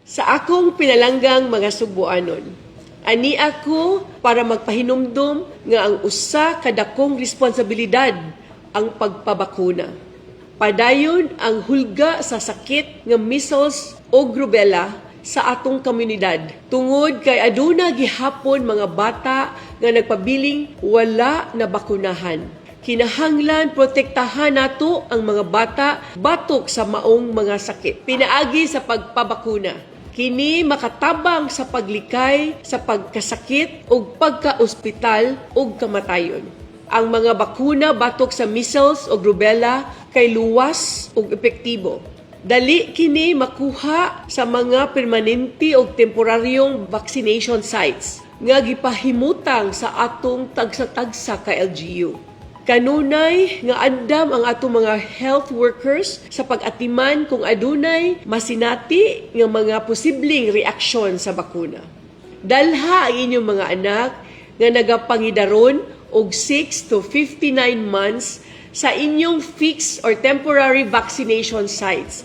Sa akong pinalanggang mga Sugbuanon, ani ako para magpahinumdum nga ang usa ka dakong responsibilidad ang pagpabakuna. Padayon ang hulga sa sakit nga measles o rubella sa atong komunidad. Tungod kay aduna gihapon mga bata nga nagpabiling wala na bakunahan. Kinahanglan protektahan nato ang mga bata batok sa maong mga sakit pinaagi sa pagpabakuna. Kini makatabang sa paglikay sa pagkasakit ug pagkaospital ug kamatayon. Ang mga bakuna batok sa measles o rubella kay luwas ug epektibo. Dali kini makuha sa mga permanente o temporaryong vaccination sites nga gipahimutang sa atong tagsa-tagsa ka LGU. Kanunay nga andam ang atong mga health workers sa pag-atiman kung adunay masinati nga mga posibleng reaksyon sa bakuna. Dalha ang inyong mga anak nga nagapangidaron og 6 to 59 months sa inyong fixed or temporary vaccination sites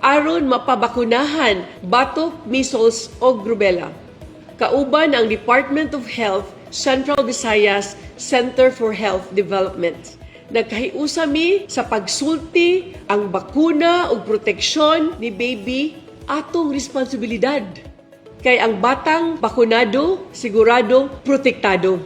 aron mapabakunahan batok measles o rubella. Kauban ang Department of Health, Central Visayas Center for Health Development. Nagkahiusa mi sa pagsulti: ang bakuna ug proteksyon ni baby, atong responsibilidad. Kay ang batang bakunado, siguradong protektado.